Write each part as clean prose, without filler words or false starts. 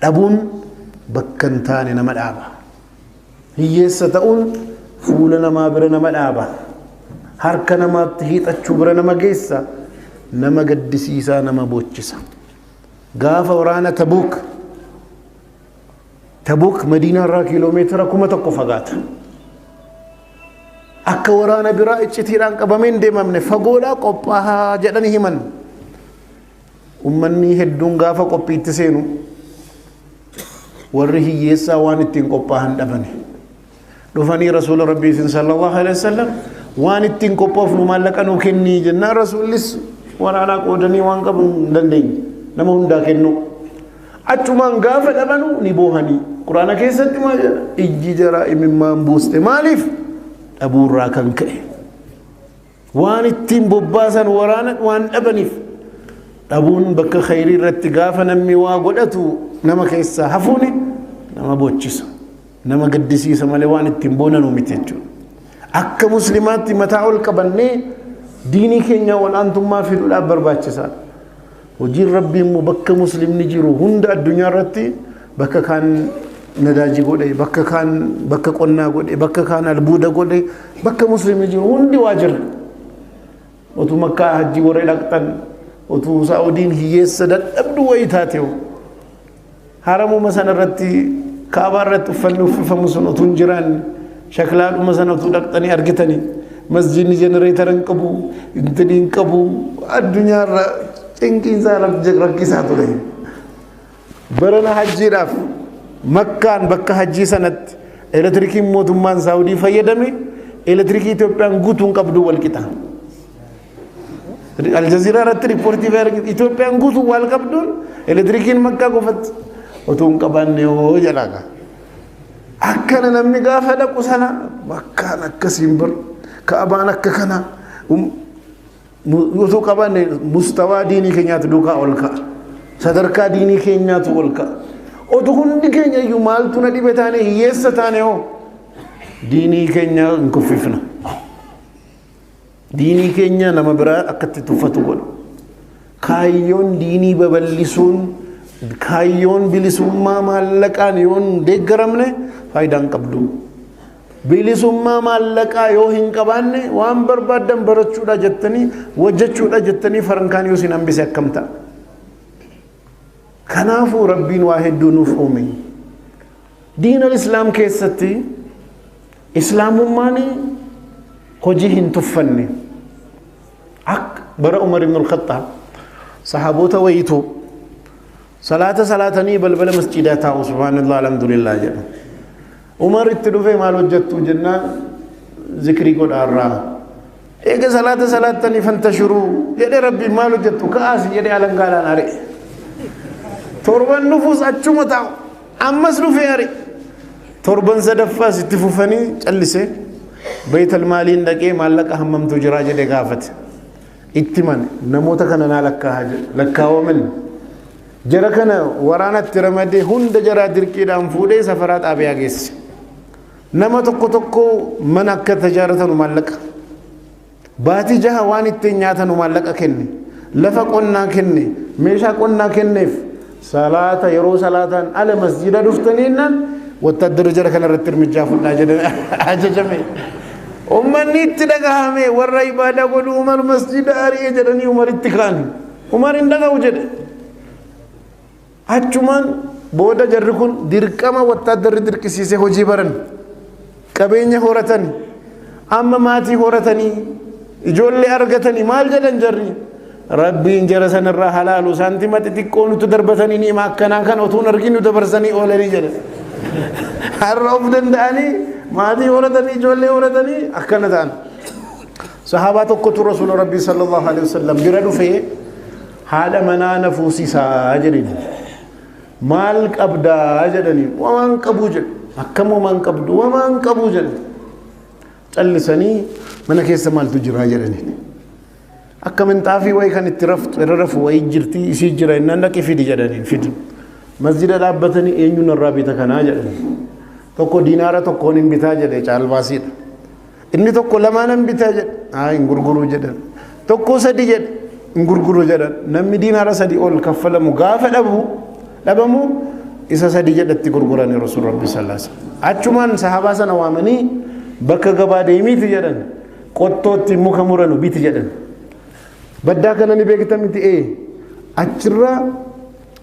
Dhabuun bakka hin taane nama dhaaba. Hiyyeessa ta'uun fuula namaa bira nama dhaaba. Harka namaatti hiixachuu bira nama geessa. Nama gaddisiisaa, nama boochisa. Gaafa waraana Tabuuk, Tabuuk Madiinaa irraa kiiloomeetira 1000 fagaata. Akka waraana biraa iccitiidhaan qabamee hin deemamne, fagoodhaa qophaahaa jedhanii himan. Ummanni hedduun gaafa qophiitti seenu, warri hiyyeessaa waan ittiin qophaahan dhabani. Dhufanii Rasuula Rabbiitiin sallallahu alaihi wasallam, waan ittiin qophoofnu maallaqa nuu kennii jennaan, Rasuullis waraanaa qoodanii waan qabu hin dandeenye nama hundaa kennuu. Achumaan gaafa dhabanu ni boohanii. Quraana keessatti maal jedha? Ijji jaraa imimmaan buuste. Maaliif? Dhabuurraa kan ka'e. Waan ittiin bobbaasan waraana waan dhabaniif. Dhabuun bakka khayrii irratti gaafa namni waa godhatu nama keessaa hafuuni nama boochisa. Nama gaddisiisa malee waan ittiin boonanu miti jechuudha. Akka muslimaatti mataa ol qabannee diinii keenya ol'aantummaa fiduudhaaf barbaachisaadha. Hojiin Rabbii immoo bakka muslimni jiru hunda addunyaa irratti, bakka kaan nadaajii godhe, bakka kaan bakka qonnaa godhe, bakka kaan albuuda godhe, bakka muslimni jiru hundi waa jira. Otuu Makkaa hajjii warri dhaqxan, otuu Saa'udiin hiyyeessa dadhabdu wayii taateewu, haramuma sana irratti, Kaabaa irratti uffanni uffifamu sun otuu hin jiraanne, shaklaadhuma sana otuu dhaqxanii argitanii, masjiidni jenereetara hin qabu, intinii hin qabu, addunyaarra cinqiinsaa rakkisaa ture. Barana hajjiidhaaf Makkaan bakka hajjii sanatti elektirikiin mootummaan Saawudii fayyadame elektirikii Itoophiyaan guutuun qabdu wal qixa. Aljaziiraa irratti riippoortii fi argite, Itoophiyaan guutuun wal qabduun elektirikiin Makkaa qofatti otoo hin qabaanne yoo jedha. Akkana namni gaafa dhaqu sana Makkaan akkasiin bar, Ka'abaan akka kana otoo qabaanne, mustawaa diinii keenyaatu duukaa ol ka'a. Sadarkaa diinii keenyaatu ol ka'a. Otuu hundi keenya iyyuu maaltu na dhibe taane, hiyyeessa taane hoo, diinii keenya hin kuffifna. Diinii keenya nama biraa akka itti tuffatu godhu. Kaayyoon diinii babal'isuun, kaayyoon bilisummaa maallaqaan yoo hin deeggaramne faayidaa hin qabdu. Bilisummaa maallaqaa yoo hin qabaanne, waan barbaaddan barachuudha jettanii, hojjechuudha jettanii, farankaan yoo isin hambise akkam ta'a? Kanaafuu Rabbiin waa hedduu nuuf uume. Diinal Islaam keessatti Islaamummaan hojii hin tuffanne. Akka bara Umar ibn al-Khattab, sahaboota wayitu salaata salaatanii balbala masjiidaa taa'u, subhaanallah, alhamdulillah jedhu. Umar itti dhufee, maal hojjettu jennaan, zikrii godhaarraa. Eega salaata salaattanii fantashiruu jedhee Rabbiin, maal hojjettu, ka'aas jedhee alangaadhaan ari'e. Torban dhufuus achuma taa'u, ammas dhufee ari'e. Torban sadaffaas itti fufanii callisee beeytal maaliin dhaqee, maallaqa hammamtu jiraa jedhee gaafate. Itti mane, namoota kana naa lakkaa'a jedhe, lakkaawaman. Jara kana waraanatti ramadee, hunda jaraa dirqiidhaan fuudhee safaraa xaabiyaa geesse. Nama tokko tokko mana akka tajaaratanu maallaqa. Baatii 6 waan ittiin nyaatanu maallaqa kenne. Lafa qonnaa kenne. Meeshaa qonnaa kenneef. Salaata yeroo salaataan ala masjiida dhuftaniinnaan wattaaddara jara kana irratti hirmijjaa fudhaa jedhan ajajame. Ummanni itti dhagahame, warra ibaadaa godhu Umar masjiida ari'e jedhanii Umaritti ka'an. Umar hin dhaga'u jedhe. Achumaan booda jarri kun dirqama wattaaddarri dirqisiisee hojii baran. Qabeenya horatan. Amma maatii horatanii, ijoollee argatanii maal jedhan jarri? Rabbiin jara sanarraa halaalu, saantima xixiqqoo nutti darbatanii ni'ima akkanaa kan otuu hin arginu dabarsanii oolanii jedhan. Har'a of danda'anii, maatii horatanii, ijoollee horatanii akkana ta'an. Sahaabaa tokkotu Rasuula Rabbii sallallahu alaihi wasallam bira dhufee, haadha manaa na fuusisaa jedheen. Maal qabdaa jedhanii, waan qabuu jedhu. Akkam waan qabdu? Waan qabuu jedhu. Callisanii, mana keessa maaltu jira jedhanii. Akka minxaafii wayii kan itti raftu irra rafu wayii jirti, isii jira innaan, dhaqi fidi jedhanii fidi. Masjida dhaabbatanii, eenyu narraa bita kanaa jedhanii. Tokko diinaara tokkoon hin bitaa jedhe, caalbaasiidha. Inni tokko lamaanan bitaa jedhe. Haa, hin gurguruu jedhan. Tokko sadi jedhe. Hin gurguru jedhan. Namni diinaara 3 ol kaffalamu gaafa dhabu dhabamu Isa sadi jedhatti gurguranii Rasuul Rabbi sallallahu alaihi wasallam. Achumaan sahabaa sana waamanii bakka gabaa deemiiti jedhan. Qottootti muka muranu biti jedhan. Baddaa kana ni beekta miti ee achirraa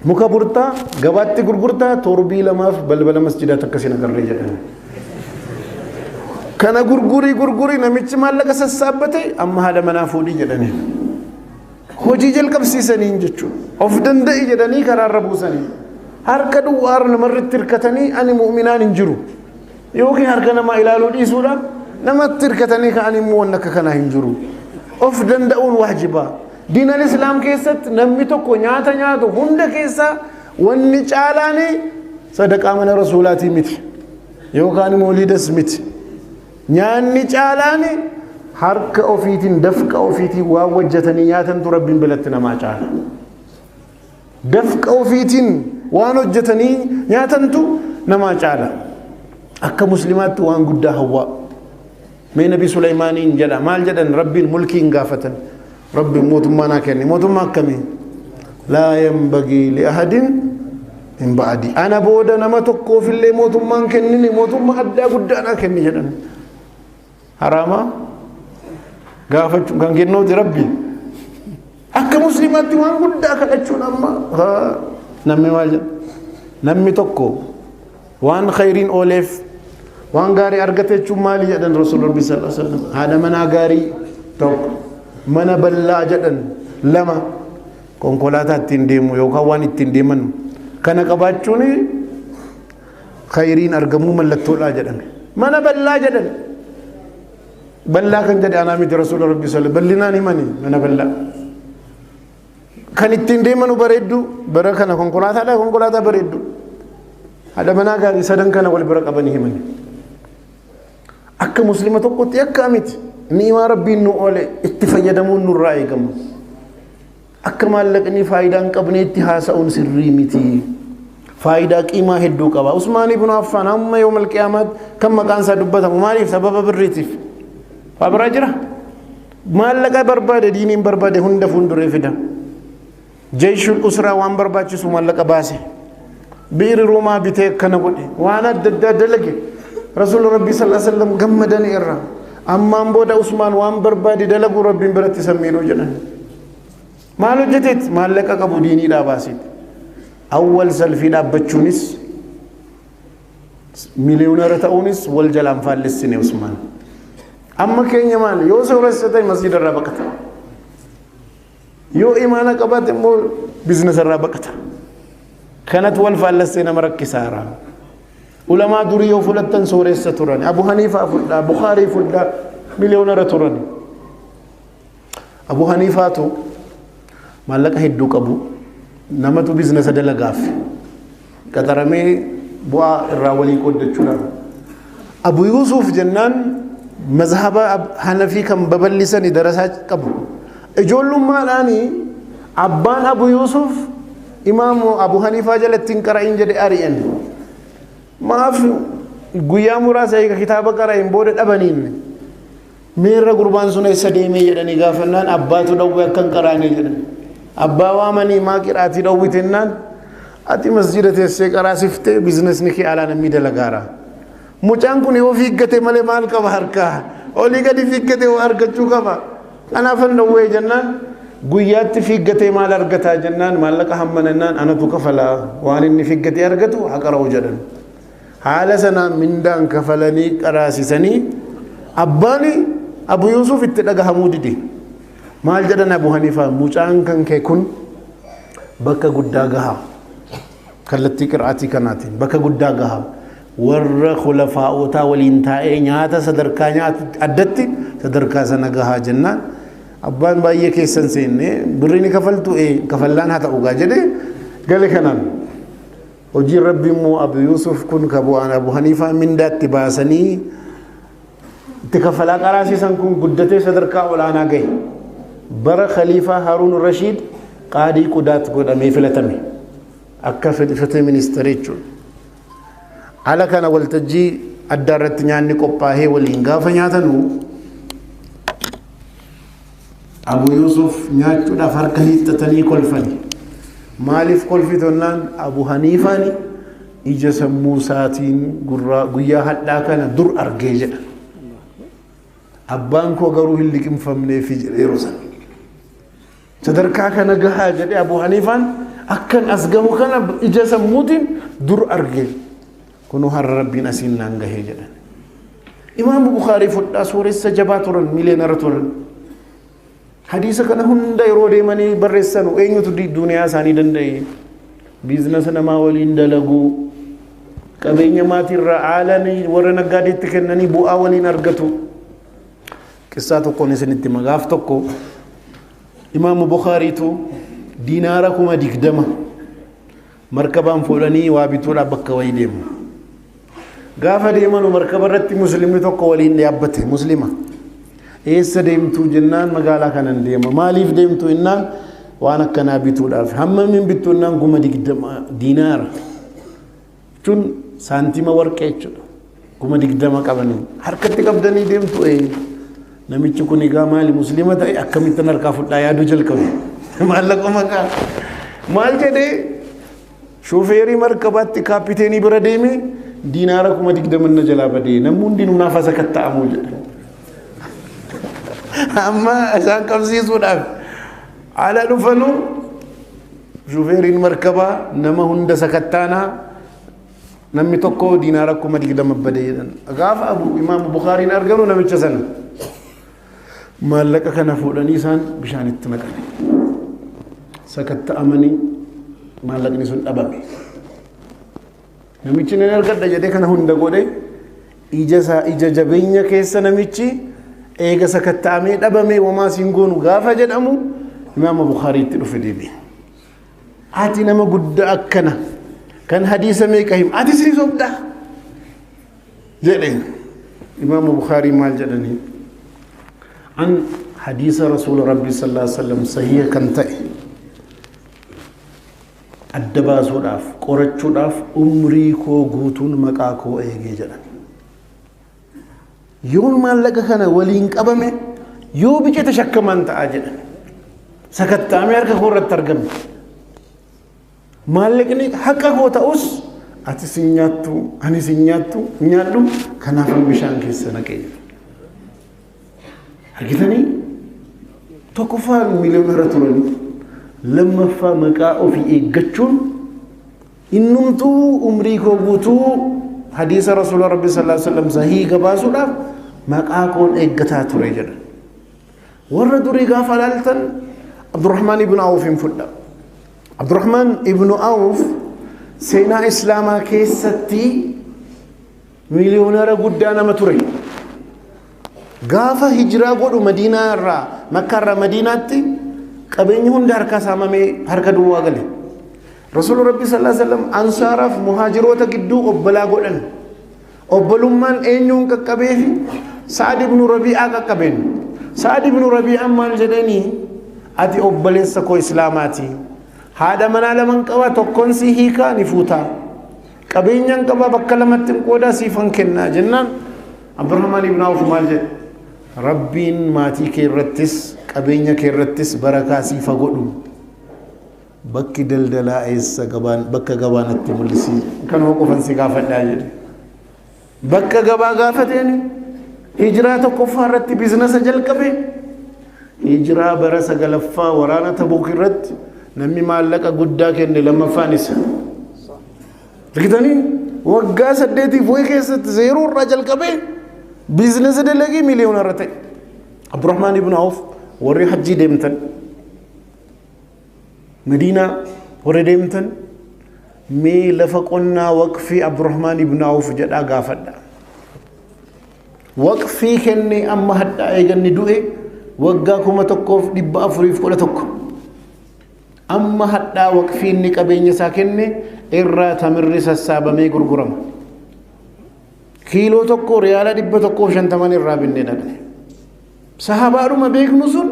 muka burtaa gabaatti gurgurtaa torbii lamaaf balbala masjidaatti akkasiin agarree jedhan. Kana gurgurii gurgurii namichi maallaqa sassaabbate amma haadha manaa fuudhii jedhanii. Hojii jalqabsiisaniin jechuudha. Of danda'i jedhanii karaarra buusanii. Harka duwwaarra namarratti hirkatanii ani mu'minaan hin jiru. Yookiin harka namaa ilaaluu dhiisuudha. Namatti hirkatanii ka'an immoo wanni akka kanaa hin jiru. Of danda'uun waajiba. Diinal Islaam keessatti namni tokko nyaata nyaatu hunda keessaa wanni caalaani sadaqaa mana rasuulaatii miti. Yookaan immoo liidas miti. Nyaanni caalaani harka ofiitiin dafqa ofiitiin waan hojjetanii nyaatantu Rabbiin biratti namaa caala. Dafqa ofiitiin waan hojjetanii nyaatantu namaa caala. Akka muslimaatti waan guddaa hawwaa. Mee Nabi Suleymaaniin jedha maal jedhan Rabbiin mulkii hin gaafatan. Rabbiin mootummaa naa kenne. Mootummaa akkamii? Laa yanbagii li ahadin hin ba'adi. Ana booda nama tokkoofillee mootummaan kennine mootummaa addaa guddaa naa kenni jedhan. Haraama gaafachuu kan kennuuti Rabbi. Akka muslimaatti waan guddaa kadhachuun amma namni maal jedha? Namni tokko waan khayriin ooleef waan gaarii argate jechuun maali jedhan Rasuul Rabbi sallallahu alaihi wasallam. Haadha manaa gaarii tokko, mana bal'aa jedhan lama, konkolaataa ittiin deemu yookaan waan ittiin deeman kana qabaachuun khayriin argamuu mallattoodha jedhame. Mana bal'aa jedhan. Bal'aa kan jedhe anaa miti Rasuul Rabbi sallallahu bal'inaan himani mana bal'aa. Kan ittiin deemanu bareeddu bara kana konkolaataadha konkolaataa bareeddu. Haadha manaa gaarii sadan kana wal bira qabanii himani. Akka muslima tokkotti akka miti ni'imaa Rabbiin nu oole itti fayyadamuun nurraa eegama. Akka maallaqni faayidaa hin qabneetti haasa'uun sirrii miti. Faayidaa qiimaa hedduu qaba. Usmaan ibn Affaan hamma yoomal qiyaamaatti kan maqaan isaa dubbatamu maaliif sababa birriitiif? Waa biraa jira. Maallaqa barbaade diiniin barbaade hunda fuulduree fida. Jeeshul usraa waan barbaachisu maallaqa baase. Bi'iri Roomaa bitee akkana godhe. Waan adda addaa dalage. Rasuulli Rabbii sallallahu alaihi wasallam gammadanii irra. Ammaan booda Usmaan waan barbaade dalaguu Rabbiin biratti isa miidhuu jedhan. Maal hojjeteet? Maallaqa qabu diiniidhaa baaseet. Awwal salfii dhaabbachuunis miliyoonara ta'uunis wal jalaan faallessine Usmaan. Amma keenya maal? Yoo sooressa ta'e masjiida irraa baqata. Yoo imaana qabaate immoo biizinasa irraa baqata. Kanatu wal faallessee nama rakkisaara. Ulamaa durii yoo fudhattan sooressa turan. Abu Haniifaa fudhaa, Bukaarii fudhaa, miliyoonara turan. Abu Haniifaatu maallaqa hedduu qabu. Namatu biizinasa dalagaaf qaxaramee bu'aa irraa walii qooddachuudhaaf. Abu Yuusuf jennaan mazhaba Hanafii kan babal'isani darasaa qabu. Ijoollummaadhaani abbaan Abu Yuusuf imaamu Abu Haniifaa jalatti hin qara'in jedhe ari'an. Maaf guyyaa muraasa eega kitaaba qara'in booda dhabaniin. Meerra gurbaan sun eessa deemee jedhanii gaafannaan abbaatu dhowwe akka hin qaraane jedhan. Abbaa waamanii maa qiraatii dhowwitennaan ati masjida teessee qaraasiftee biizinasni kee alaa namni dalagaara. Mucaan kun yoo fiiggate malee maal qaba harkaa? Olii gadi fiiggate waa argachuu qaba. Kanaafan dhowwee jennaan guyyaatti fiiggatee maal argataa jennaan maallaqa hammanannaan anatu kafalaa waan inni fiiggatee argatu haa qara'u jedhan. Haala sanaan mindaan kafalanii qaraasisanii abbaan Abu Yuusuf itti dhagahamuu dide. Maal jedhan Abu Haniifaa mucaan kan kee kun bakka guddaa gaha. Kallattii qiraatii kanaatiin bakka guddaa gaha. Warra khulafaa'otaa waliin taa'ee nyaata sadarkaa nyaatu addatti sadarkaa sana gahaa jennaan abbaan baay'ee keessan seenne birrii ni kafaltu ee kafallaan haa ta'u gaa jedhee gale kanaan. Hojiin Rabbi immoo Abu Yuusuf kun ka bu'aan Abu Haniifaa mindaatti baasanii itti kafalaa qaraasisan kun guddatee sadarkaa olaanaa gahe. Bara Khaliifaa Haaruun Rashiid qaadii qudaat godhamee filatame. Akka filatee ministeera jechuudha. Ala kana waltajjii addaa irratti nyaanni qophaa'ee waliin gaafa nyaatanu Abu Yuusuf nyaachuudhaaf harka hiixxatanii kolfani. Maaliif kolfitonnaan Abu Haniifaani Ija sammuu isaatiin guyyaa hadhaa kana dur argee jedha. Abbaan koo garuu hin liqimfamneefi jedhe yeroo sana. Sadarkaa kana gahaa jedhe Abu Haniifaan, akkan as gahu kana ija sammuutiin dur argee, kunoo har'a Rabbiin asiin naan gahee jedhan. Imaamu Bukaarii fudhaa, sooressa jabaa turan, miliyeenara turan. Hadiisa kana hunda yeroo deemanii barreessanu eenyutu duniyaa isaanii danda'e? Biizinasa namaa waliin dalaguu, qabeenya maatiirraa aalanii warra naggaadeetti kennanii bu'aa waliin argatu. Qissaa tokkoon isinitti magaaf tokko, Imaamu Bukaariitu diinaara 20,000 markabaan fuudhanii waa bituudhaaf bakka wayii deemu. Gaafa deemanu markaba irratti muslimni tokko waliin dhaabbate, muslima. Eessa deemtuu jennaan, magaalaa kanan deema. Maaliif deemtu jennaan, waan akkanaa bituudhaaf. Hammamiin bittu jennaan, 20,000 diinaara. Jechuun saantima warqee jechuudha. 20,000 qabanii harkatti qabdanii deemtu ee. Namichi kun egaa maali, muslima ta'e, akkamittan harkaa fudhaa yaaduu jalqabe. Maallaqa maqaa. Maal jedhee shufeerii markabaatti kaapiteenii bira deemee, diinaara 20,000 na jalaa badee, namni hundinuu naaf asa katta'amuu jedhe. Amma isaan qabsiisuudhaaf ala dhufanu, shufeeriin markabaa nama hunda sakattaanaa, namni tokko diinaara 20,000 badee jedhan. Gaafa Abu Imaamu Bukaariin arganu, namicha sana maallaqa kana fuudhanii isaan bishaanitti naqan. Sakatta'amanii maallaqni sun dhabame. Namichi nan argadha jedhee kana hunda godhe, ija isaa ija jabeenya keessa namichi eega sakatta'amee dhabame, wamaa siin goonu gaafa jedhamu, Imaama Bukaariitti dhufe deebi'e. Ati nama guddaa akkana kan hadiisa meeqa him, ati sii sobdaa jedhe. Imaama Bukaarii maal jedhanii? An hadiisa Rasuula Rabbii sallallahu alaihi wasallam sahiha kan ta'e adda baasuudhaaf, qorachuudhaaf umrii koo guutuun maqaa koo eegee jedhan. Yoon maallaqa kana waliin qabame, yoo bicate, shakkamaan ta'aa jedhan. Sakatta'amee harka koo irratti argame. Maallaqni haqa koo ta'us, ati sin nyaattu, ani sin nyaattu, nyaadhu, kanaafan bishaan keessa naqee. Argitanii, tokkoffaan miliyoonara turanii, lammaffaa maqaa ofii eeggachuun, innumtuu umrii koo guutuu hadiisa Rasuula Rabbi sallallahu alaihi wasallam sahii gabaasuudhaaf maqaa koon eeggataa ture jedha. Warra durii gaafa ilaaltan, Abdurrahmaan ibn Awuf hin fudha. Abdurrahmaan ibn Awuf seenaa Islaamaa keessatti miliyoonara guddaa nama ture. Gaafa hijiraa godhu Madiinaa irraa, Makkaa irraa Madiinaatti, qabeenyi hunda harkaa saamamee harka duwwaa gale. Rasuulli Rabbi sallallahu alaihi wasallam ansaaraaf muhaajiroota gidduu obbolaa godhan. Obbolummaan eenyuun qaqqabeefi? Sa'ad ibn Rabi'aa qaqqabeen. Sa'ad ibn Rabi'aan maal jedhanii? Ati obboleessa koo Islaamaati. Haadha manaa laman qaba, tokkoon si hiikaa ni fuutaa. Qabeenyaan qaba, bakka lamatti hin qoodaa, siifan kennaa jennaan, Abdurrahmaan ibn Awf maal jedhe? Rabbiin maatii kee irrattis qabeenya kee irrattis barakaa siifa godhu. Bakki daldalaa eessa, gabaan, bakka gabaa natti mul'isi. Kanuma qofan si gaafadhaa jedhe. Bakka gabaa gaafateen hijiraa tokkoffaa irratti biizinasa jalqabe. Hijiraa bara sagalaffaa waraana Tabuuk irratti namni maallaqa guddaa kenne lammaffaan isa. Argitanii, waggaa 8f wayii keessatti zeeroo irraa jalqabee biizinasa dalagee miliyoona irra ta'e. Abdurrahmaan ibn Awf, warri hajjii deemtan, Madiinaa warri deemtan, mee lafa qonnaa waqfii Abdurrahmaan ibn Awf jedhaa gaafadha. Waqfii kennee amma hadhaa eeganni du'e waggaa 1411. Amma hadhaa waqfii inni qabeenya isaa kenne irraa tamirri sassaabamee gurgurama. Kiiloo tokko riyaala 150 irraa binnee dhaqne. Sahabaadhuma beeknu sun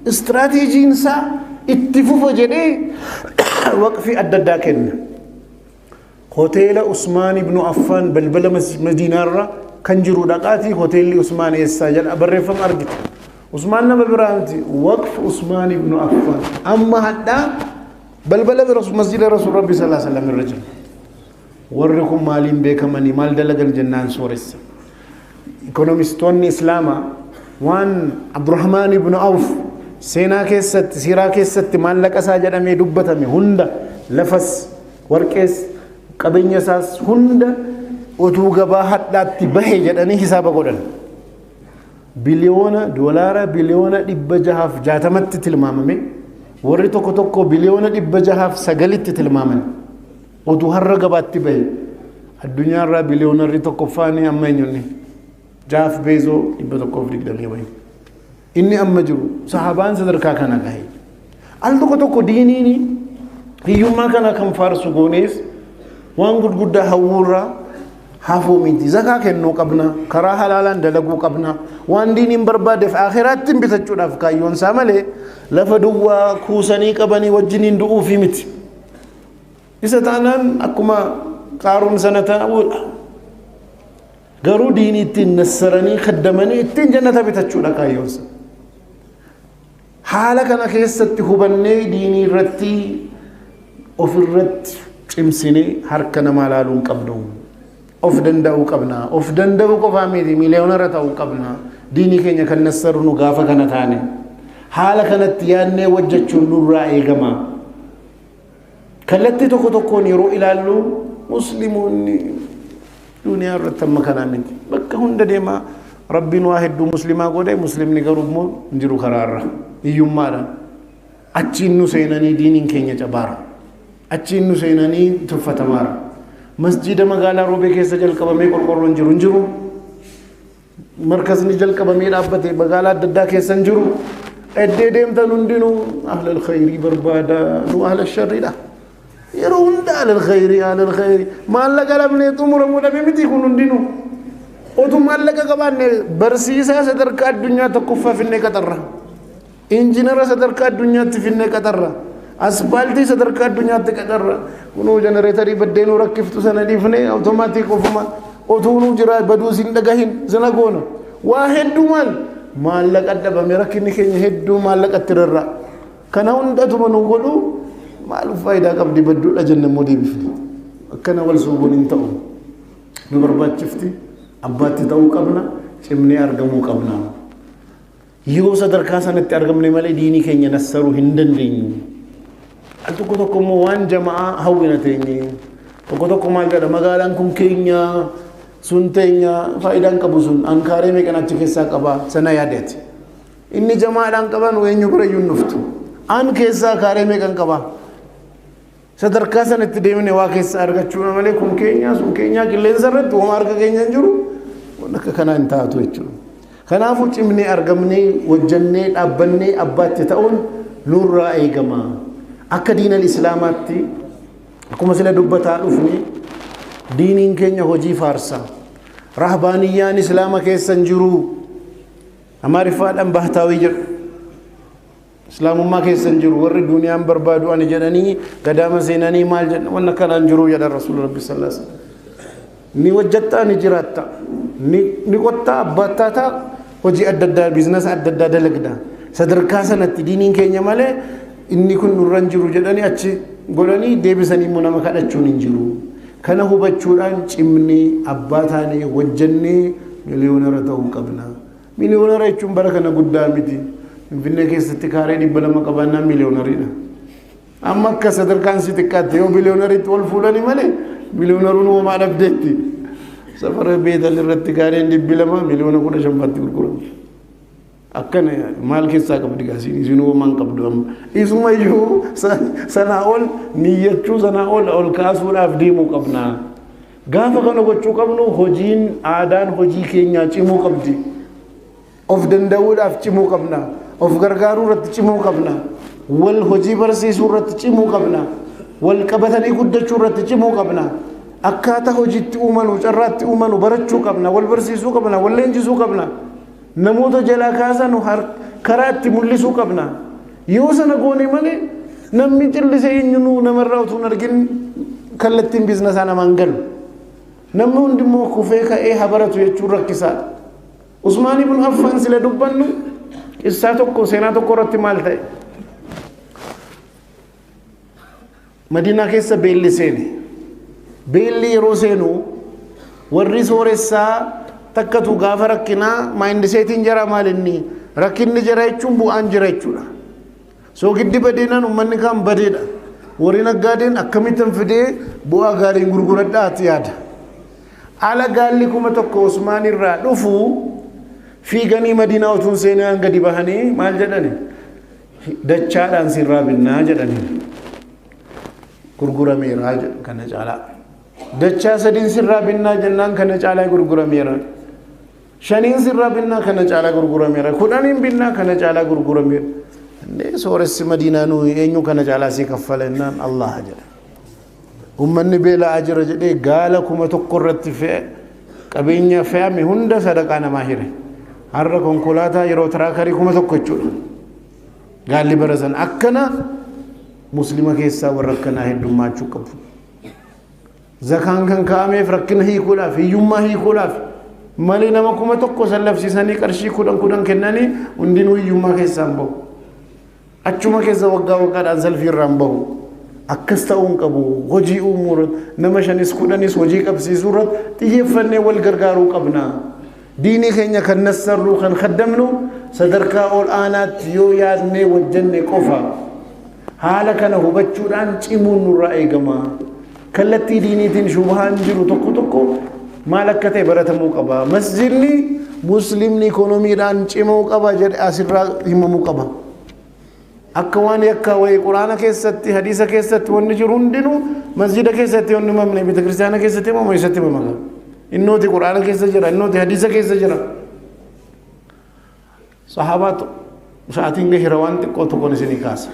istiraateejiin isaa itti fufa jedhee waqfii adda addaa kenna. Hoteela Usmaan ibnu Affaan balbala Madiinaarra kan jiru dhaqaatii, hoteelli Usmaan eessaa jedha, barreeffama argita. Usmaan nama biraa miti, waqf Usmaan ibnu Affaan amma hadhaa balbala masjida Rasuul Rabbi sallallahu alaihi wasallam irra jira. Warri kun maaliin beekamanii, maal dalagan jennaan sooressa. Ikonomistoonni Islaamaa waan Abdurrahmaan ibn Awf seenaa keessatti, siiraa keessatti maallaqa isaa jedhamee dubbatame hunda, lafas, warqees, qabeenya isaas hunda otuu gabaa hadhaatti bahe jedhanii hisaaba godhan. Biliyoona doolaara biliyoona 660tti tilmaamame, warri tokko tokko biliyoona 609tti tilmaaman. Otuu har'a gabaatti bahe addunyaarraa biliyoonarri tokkoffaan amma eenyunni? Jaaf Beezoo 120 wayi. Inni amma jiru sahabaan sadarkaa kana gahe. Al tokko tokko diiniin hiyyummaa kana kan faarsu goonees waan gurguddaa hawwuurraa hafuu miti. Zakaa kennuu qabna, karaa halaalaan dalaguu qabna. Waan diiniin barbaadeef akhiraatti bitachuudhaaf kaayyoon isaa malee lafa duwwaa kuusanii qabanii wajjiniin du'uufi miti. Isa taanaan akkuma Qaaruun sana ta'uudha. Garuu diinii ittiin nassaranii kaddamanii ittiin jannata bitachuudha kaayyoon isaa. Haala kana keessatti hubannee diinii irratti ofirratti cimsinee harka namaa laaluu hin qabnu. Of danda'uu qabna. Of danda'uu qofaa miti, miliyoonara ta'uu qabna. Diinii keenya kan nassarru nu gaafa kana taane. Haala kanatti yaadnee hojjechuun nurraa eegama. Kallattii tokko tokkoon yeroo ilaallu musliimoonni duniyaa irratti amma kanaa miti. Bakka hunda deemaa Rabbiin waa hedduu muslimaa godhe, muslimni garuu immoo hin jiru karaarra. Hiyyummaadha. Achiin nu seenanii diiniin keenya cabaara. Achiin nu seenanii tuffatamaara. Masjiida magaalaa Roobee keessa jalqabamee qorqorroon jiru hin jiru. Markasni jalqabamee dhaabbate magaalaa adda addaa keessa hin jiru. Eddee deemtan hundinuu ahlal khayrii barbaada, nu ahla sharriidha. Yeroo hunda ahlal khayrii, ahlal khayrii, maallaqa dhabnee xumuramuu dhabe miti kun hundinuu. Otuu maallaqa qabaanne barsiisaa sadarkaa addunyaa tokkoffaa finnee qaxarra. Injinara sadarkaa addunyaatti finnee qaxarra. Aspaaltii sadarkaa addunyaatti qaxarra. Kunuu jenereetarii baddee nu rakkiftu sana dhiifnee awutomaatik ofuma otuu nu jira baduu sin dhagahin sana goona. Waa hedduu maal maallaqa dhabame, rakkinni keenya hedduu maallaqatti rarra'a. Kana hundatuma nu godhu maal faayidaa qabdi, badduudha jenne immoo deebifne. Akkana wal suubuun hin ta'u. Nu barbaachifti, abbaatti ta'uu qabna, cimnee argamuu qabna. Yoo sadarkaa sanatti argamne malee diinii keenya nassaruu hin dandeenyu. Al tokko tokko immoo waan jama'aa hawwina teenye. Tokko tokko maal jedha, magaalaan kun keenya, sun teenya, faayidaan qabu sun ankaaree meeqan achi keessaa qaba sana yaadeeti. Inni jamaadhaan qaban eenyu bira iyyuu hin dhuftu. An keessaa kaaree meeqan qaba. Sadarkaa sanatti deemne waa keessa argachuudha malee kun keenya, sun keenya, qilleensa irratti homaa harka keenya hin jiru, waan akka kanaa hin taatu jechuudha. Kanaafuu cimnee argamnee hojjannee dhaabbannee abbaatti ta'uun nurraa eegama. Akka diinal islaamaatti akkuma sila dubbataa dhufne diiniin keenya hojii faarsa. Rahbaaniyyaan islaama keessa hin jiru. Amaariffaadhaan bahtaawii jedhu. Islaamummaa keessa hin jiru. Warri duniyaan barbaadu ani jedhanii gadaama seenanii maal jedhan, wanna akkanaan jiru jedhan Rasuulli Rabbi sallallahu alaihi wasallam. Ni hojjettaa, ni jiraatta, ni qottaa, abbaattaa ta'a, hojii adda addaa, biizinasa adda addaa dalagda. Sadarkaa sanatti diiniin keenya malee inni kun nurra hin jiru jedhanii achi godhanii deebisanii immoo nama kadhachuun hin jiru. Kana hubachuudhaan cimnee abbaa taanee hojjennee miliyoonara ta'uu qabna. Miliyoonara jechuun bara kana guddaa miti. Finfinnee keessatti kaaree 200 qabaannaan miliyoonariidha. Amma akka sadarkaan si xiqqaatte yoo biliyoonariitti ol fuudhani malee miliyoonaruun homaa dhabdeetti. Safara Beetal irratti kaareen 200 miliyoona 15 gurguramu. Akkana maal keessaa qabdi gaasiin, isinuu homaa hin qabdu amma. Isuma iyyuu sanaa ol niyyachuu, sanaa ol ol kaasuudhaaf deemuu qabna. Gaafa kana gochuu qabnu hojiin, aadaan hojii keenyaa cimuu qabdi. Of danda'uudhaaf cimuu qabna. Of gargaaruu irratti cimuu qabna. Wal hojii barsiisuu irratti cimuu qabna. Wal qabatanii guddachuu irratti cimuu qabna. Akkaataa hojiitti uumanu, carraatti uumanu barachuu qabna. Wal barsiisuu qabna. Wal leenjisuu qabna. Namoota jalaa kaasanu karaa itti mul'isuu qabna. Yoo sana goone malee namni callisee eenyunuu namarraa utuu hin argin kallattiin biiznasaa namaan galu. Namni hundi immoo kufee ka'ee haa baratu jechuun rakkisaadha. Usmaan ibn Affaan sila dubbannu qissaa tokko, seenaa tokko irratti maal ta'e? Madiinaa keessa beelli seene. Beelli yeroo seenu warri sooressaa takkatu gaafa rakkinaa mindsetiin jara maal inni rakkinni jira jechuun bu'aan jira jechuudha. Soogiddi badeenaan uummanni kaan badeedha. Warri naggaadeen akkamittan fidee bu'aa gaariin gurguradhaati yaada. Ala gaalli 1000 Usmaan irraa dhufu fiiganii Madiinaa utuun seenaan gadi bahanii maal jedhani? Dachaadhaan sirraa binnaa jedhani. Gurgurameera kana caalaa. Dachaa sadiin sirraa binnaa jennaan kana caalaa gurgurameera. Shaniin sirraa binnaa kana caalaa gurgurameera. 10n binnaa kana caalaa gurgurameera. Sooressi Madiinaa nuu eenyu kana caalaa sii kaffala jennaan Allah jedha. Uummanni beela'aa jira jedhee gaala 1000 irratti fe'e qabeenya fe'ame hunda sadaqaa namaa hire. Har'a konkolaataa yeroo tiraakarii 1000 jechuudha. Gaalli bara sana akkana muslima keessaa warra akkanaa heddummaachuu qabu. Zakaan kan kaa'ameef rakkina hiikuudhaaf, hiyyummaa hiikuudhaaf malee nama 1000 sallafsiisanii qarshii 10 10 kennanii hundinuu hiyyummaa keessaa hin bahu. Achuma keessa waggaa waggaadhaan salfii irraa hin bahu. Akkas ta'uu hin qabu. Hojii uumuu irratti nama 5s 10s hojii qabsiisuu irratti xiyyeeffannee wal gargaaruu qabna. Diinii keenya kan nassarru kan kaddamnu sadarkaa ol aanaatti yoo yaadnee wajjanne qofa. Haala kana hubachuudhaan cimuun nurraa eegama. Kallattii diiniitiin shubhaan jiru tokko tokko maal akka ta'e baratamuu qaba. Masjidni muslimni ikoonomiidhaan cimuu qaba jedhe asirraa himamuu qaba. Akka waan yakka wayii quraana keessatti hadiisa keessatti wanni jiru hundinuu masjida keessatti wanni himamne beeta kiristaana keessatti himamu eessatti himama? Innooti quraana keessa jira, innooti hadiisa keessa jira. Sahabaatu sa'aatiin gahira waan xiqqoo tokkoon isinii kaasa.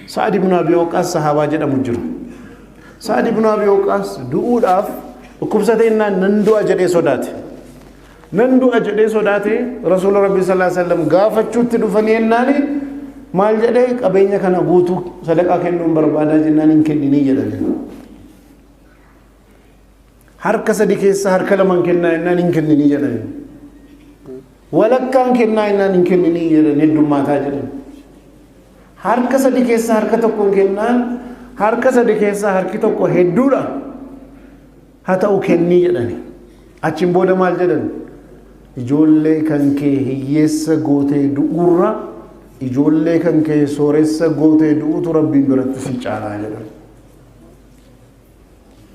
Sa'ad ibn Abi Waqqaas sahaabaa jedhamu jiru. Sa'ad ibn Abi Waqqaas du'uudhaaf dhukkubsate innaan nan du'a jedhee sodaate. Nan du'a jedhee sodaate Rasuula Rabbii sallallahu alaihi wasallam gaafachuutti dhufanii ennaani maal jedhee qabeenya kana guutuu sadaqaa kennuun barbaadaa jennaan hin kenninii jedhanii. Harka sadi keessa harka lamaan kennaa jennaan hin kenninii jedhanii. Walakkaan kennaa jennaan hin kenninii jedhan heddummaataa jedhan. Harka sadi keessa harka tokkoon kennaan harka sadi keessa harki tokko hedduudha. Haa ta'u kennii jedhani. Achiin booda maal jedhan? Ijoollee kan kee hiyyeessa gootee du'uurra ijoollee kan kee sooressa gootee du'uutu Rabbiin biratti si caalaa jedhan.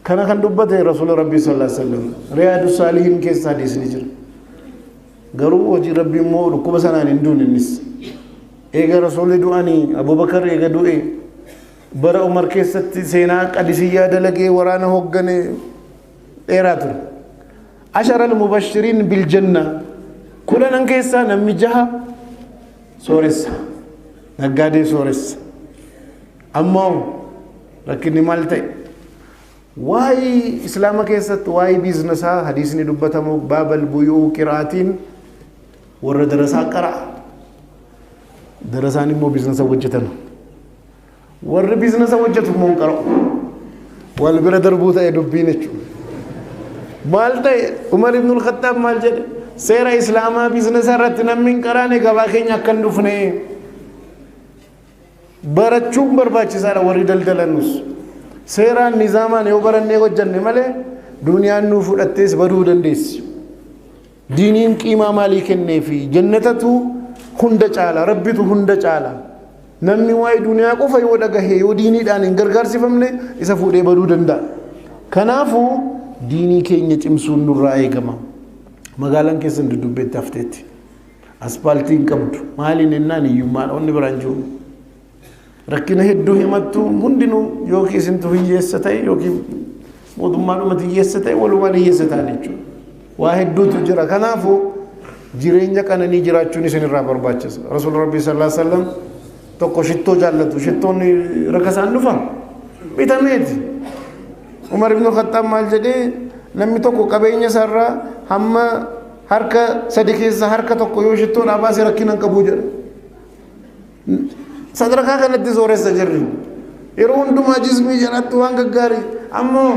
Kana kan dubbate Rasuula Rabbii sallallahu alaihi wasallam Riyaadu Saalihiin keessa hadiisni jira. Garuu hojii Rabbii immoo dhukkuba sanaan hin duune innis. Eega Rasuulli du'anii Abubakar eega du'e bara Umar keessatti seenaa Qadisiyyaa dalagee waraana hooggane dheeraa ture. Ashara al-mubashiriin bil janna 10n keessaa namni jaha sooressa naggaadee sooressa. Ammoo rakkinni maal ta'e? Waa'ee islaama keessatti waa'ee biizinasaa hadiisni dubbatamu baabal buyuu qiraatiin warra darasaa qara'a. Darasaan immoo biizinasa hojjetan. Warri biizinasa hojjetu immoo hin qara'u. Wal bira darbuu ta'e dubbiin jechuudha. Maal ta'e Umar ibn al-Khattab maal jedhe? Seera islaamaa biizinasa irratti namni hin qaraane gabaa keenya akka hin dhufne. Barachuun barbaachisaadha warri daldalanus. Seeraan nizaamaan yoo barannee hojjanne malee duniyaan nuu fudhattees baduu dandeessi. Diiniin qiimaa maalii kenneefi jannatatu hunda caala rabbitu hunda caala. Namni waa'ee duniyaa qofa yoo dhagahe yoo diiniidhaan hin gargaarsifamne isa fuudhee baduu danda'a. Kanaafuu diinii keenya cimsuun nurraa eegama. Magaalaan keessan dudubbeetti hafteetti. Aspaaltii hin qabdu. Maaliin ennaan hiyyummaadha wanni biraan jiru. Rakkina hedduu himattu hundinuu yookiin isintu hiyyeessa ta'e yookiin mootummaadhumatti hiyyeessa ta'e walumaan hiyyeessa ta'an jechuudha. Waa hedduutu jira. Kanaafuu jireenya qananii jiraachuun isinirraa barbaachisa. Rasuulli Rabbii sallallahu alaihi wasallam tokko shittoo jaallatu. Shittoon rakasaan dhufa. Bitameeti. Umar ibn Khattaab maal jedhee namni tokko qabeenya isaarraa hamma harka sadi keessa harka tokko yoo shittoodhaa baase rakkina hin qabu jedha. Sadarkaa kanatti sooressa jirri. Yeroo hundumaa jismii jalatti waan gaggaarii ammoo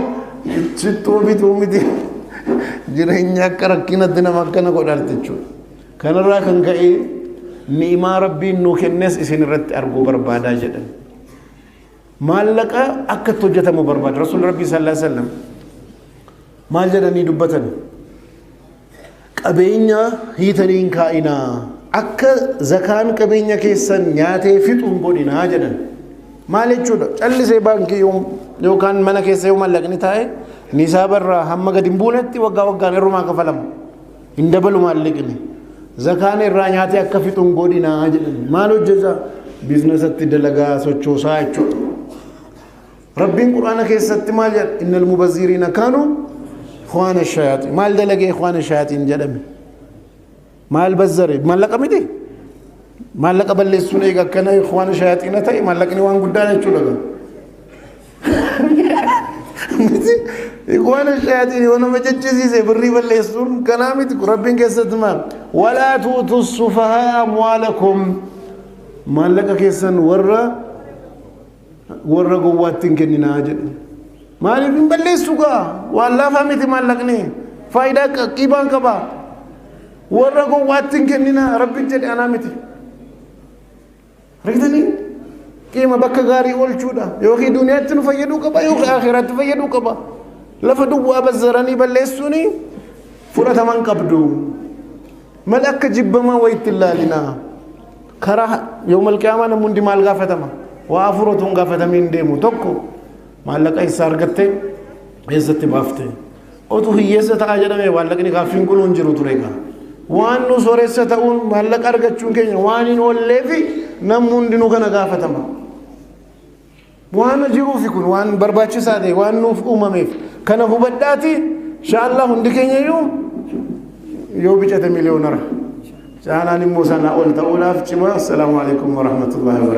shittoo bituu miti jireenya akka rakkinatti nama akkana godhaarti jechuudha. Kanarraa kan ka'e ni'imaa Rabbiin nuu kennes isin irratti arguu barbaadaa jedhan. Maallaqa akka itti hojjetamu barbaada. Rasuulli Rabbii sallallahu alaihi wasallam maal jedhanii dubbatan? Qabeenya hiitanii hin kaa'inaa. Akka zakaan qabeenya keessan nyaatee fixu hin godhinaa jedhan. Maal jechuudha? Callisee baankii yookaan mana keessa yoo maallaqni taa'e nisaaba irraa hamma gadi hin buunetti waggaa waggaan irrumaa kafalama. Hin dabalu maallaqni. Zakaan irraa nyaatee akka fixu hin godhinaa jedhan. Maal hojjeta? Biizinasatti dalagaa sochoosaa jechuudha. Rabbiin Qur'aana keessatti maal jedha? Innal mubazziriina kaanuu ikhwaana shayaaxiin. Maal dalagee ikhwaana shayaaxiin jedhame? Maal bazzare? Maallaqa miti? Maallaqa balleessuun eega akkana ikhwaana shayaaxiina ta'e, maallaqni waan guddaa jechuudha. Miti? Ikhwaana shayaaxiin yoo nama jechisiise birrii balleessuun kanaa miti. Rabbiin keessatti maal? Walaa tuutu sufahaa amwaalakum. Maallaqa keessan warra gowwaatti hin kenninaa jedhe. Maaliif hin balleessu gaa? Waan laafaa miti maallaqni. Faayidaa qiibaan qaba. Warra gowwaatti hin kenninaa Rabbi jedhe, anaa miti. Argitanii? Qiima bakka gaarii oolchuudha. Yookiin duniyaatti nu fayyaduu qaba yookiin akhiratti fayyaduu qaba. Lafa duwwaa bazzaranii balleessuuni fudhataman qabdu. Mal akka jibbamaa wayitti ilaalinaa. Karaa yoomal qiyaamaa namni hundi maal gaafatama? Waa afur otoo hin gaafatamiin deemu. Tokko, maallaqa eessaa argatte, eessatti baafte? Otuu hiyyeessa ta'aa jedhame maallaqni gaaffiin kun hin jiru ture egaa. Waan nu sooressa ta'uun, maallaqa argachuun keenya waan hin oolleefi namni hundinuu kana gaafatama. Waan jiruufi kun waan barbaachisaa ta'e waan nuuf uumameef kana hubadhaati. Inshaallah hundi keenya iyyuu yoo bicate miliyoonara. Caalaan immoo sanaa ol ta'uudhaaf cima. Assalaamu alaikum warahmatullahi wabarakatuh.